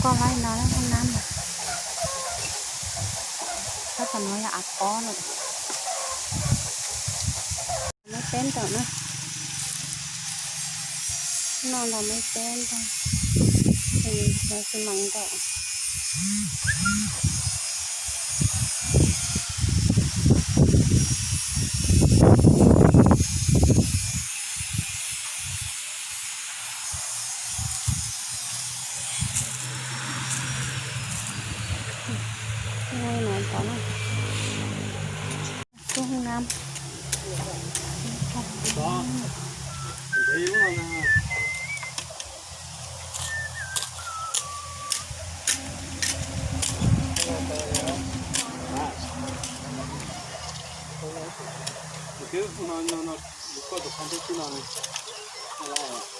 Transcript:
Koj laib no lub nab no, tab tom no yog av pob lawm. Muab teb nrog na. Noj nrog muab teb nrog, xi mas nrog. Tus hoob nab. Koj tus qhov ntawd tib no.